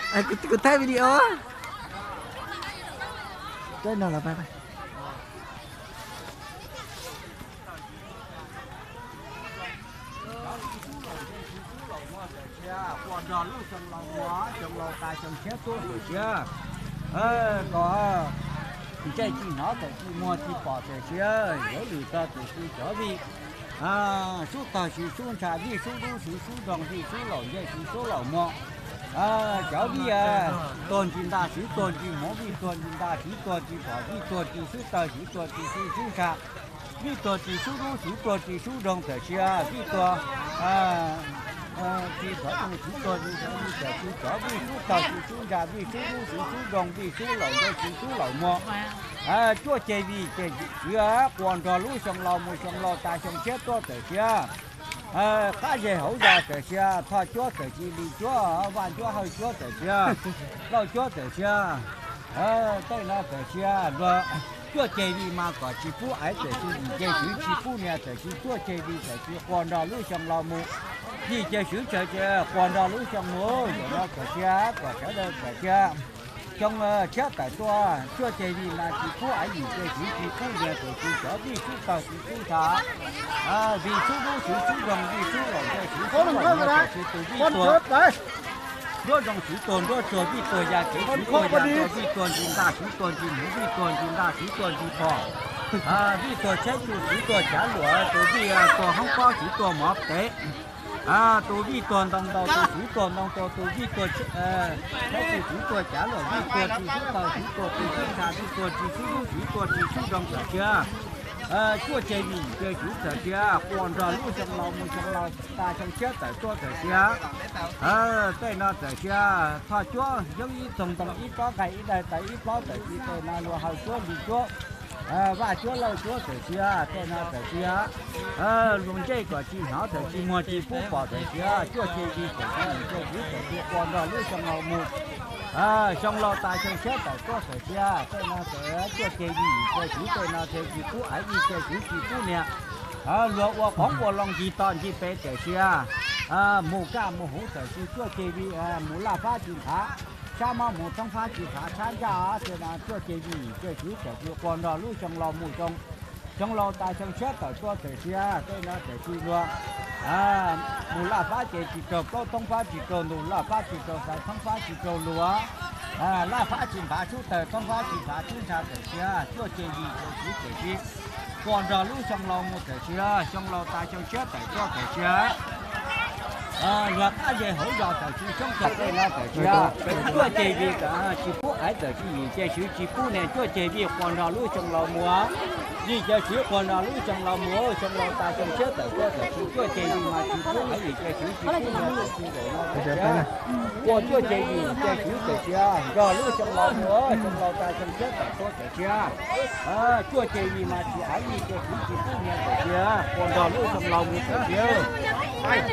Kuv thaij video. Quas nrog lub xyoo laus mus, xyoo laus tas xyoo tshiab tuaj tawm siab. Kom ntsej tsis hnov tawm siab, muag tsis pom tawm siab, yuav lwm txog tawm siab cov vij. Sub tog siv sub ntsha, vij sub dub siv sub nroo, vij sub laus ntsej siv sub laus muag. Cov vij tuag ntsis ntaj siv tuag ntsis muag, vij tuag ntsis ntaj siv tuag ntsis pom, vij tuag ntsis sub tog siv tuag ntsis sub ntsha, vij tuag ntsis sub dub siv tuag ntsis sub nroo tawm siab, vij tuag ntsis xov zoo siv tuag ntsis xov zoo tawm siab, cov vij sub tog siv sub ntsha, vij sub dub siv sub nroo, vij sub laus ntsej siv sub laus muag. Cuaj ce vij ces siv quas nrog lub xyoo laus mus, xyoo laus tas xyoo tshiab tuaj tawm siab. Qab zej hauv zos tawm siab, Thoj cuab tawm siab, Lis cuab, Vaj cuab, Hawj cuab tawm siab, Lauj cuab tawm siab. Tej no tawm siab luag cuaj ce vij mas kom tsis pub aiv tawm siab, yim ce swv tsis pub niam tawm siab, cuaj ce vij tawm siab quas nrog lub xyoo laus mus. Yim ce swv tawm siab quas nrog lub xyoo mus, zaum no tawm siab kom sawv daws tawm siab. Xyoo tshiab tawm tuaj cuaj ce vij mas tsis pub aiv, yim ce swv tsis pub niam tawm siab, cov vij sub tog siv sub ntsha, vij sub dub siv sub nroo, vij sub laus ntsej siv sub laus muag tawm siab, tus vij tuag nruab zoo siv tuag nruab tsuag, vij tuag ya kev siv tuag ya tuag, vij tuag ntsis ntaj siv tuag ntsis muag, vij tuag ntsis ntaj siv tuag ntsis pom, vij tuag tshaib tsuj siv tuag cav luam, tus vij tuag hoob pob siv tuag mov tev, tus vij tuag ntoo ntau, tus siv tuag ntoo tua, tus vij tuag tshaib tsuj siv tuag cav luam, vij tuag tsis sub tog siv tuag tus sub ntsha, vij tuag tsis sub dub siv tuag tsis sub nroo tawm siab. Cuaj ce vij yim ce swv tawm siab, quas nrog lub xyoo laus mus, xyoo laus tas xyoo tshiab tawm tuaj tawm siab. Tej no tawm siab, Thoj cuab, Yoob ib txoog ntoo ib tsob nqaij ib daig taw ib plob tawm siab, tej no luag Hawj cuab, Lis cuab, Vaj cuab, Lauj cuab tawm siab, tej no tawm siab. Luag ntsej kom tsis hnov tawm siab, muag tsis pub pom tawm siab, cuaj ce vij tawm siab, yim ce swv tawm siab, quas nrog lub xyoo laus mus. Xyoo laus tas xyoo tshiab tawm tuaj tawm siab, tej no tawm cuaj ce vij yim ce swv, tej no tawm tsis pub aiv, yim ce swv tsis pub niam. Luag ua qoob ua loo ncig toj ncig pes tawm siab, mus kaj mus huv tawm siab, cuaj ce vij mus laj fab tsis nqhav, sab mob mus thoob fab tsis nqhav, sab ntsaj tej no cuaj ce vij yim ce swv tawm siab, quas nrog lub xyoo laus mus, xyoo laus tas xyoo tshiab tawm tuaj tawm siab, tej no tawm siab luag mus laj fab ces tsis raug plaub, thoob fab tsis raug ntug, laj fab tsis raug xaiv, thoob fab tsis raug luag, laj fab tsis nqhav sub tawg, thoob fab tsis nqhav sub ntsha tawm siab, cuaj ce vij tawm siab tawm siab, quas nrog lub xyoo laus mus tawm siab, xyoo laus tas xyoo tshiab tawm tuaj tawm siab. Luag qab zej hauv zos tawm siab, xyoob txog tej no tawm siab, cuaj ce vij tsis pub aiv tawm siab, yim ce swv tsis pub niam, cuaj ce vij quas nrog lub xyoo laus mus, yim ce swv quas nrog lub xyoo laus mus, xyoo laus tas xyoo tshiab tawm tuaj tawm siab, cuaj ce vij mas tsis pub aiv, yim ce swv tsis pub niam tawm siab, quas cuaj ce vij yim ce swv tawm siab, nrog lub xyoo laus mus, xyoo laus tas xyoo tshiab tawm tuaj tawm siab. Cuaj ce vij mas tsis aiv, yim ce swv tsis pub niam tawm siab, quas nrog lub xyoo laus mus tawm siab.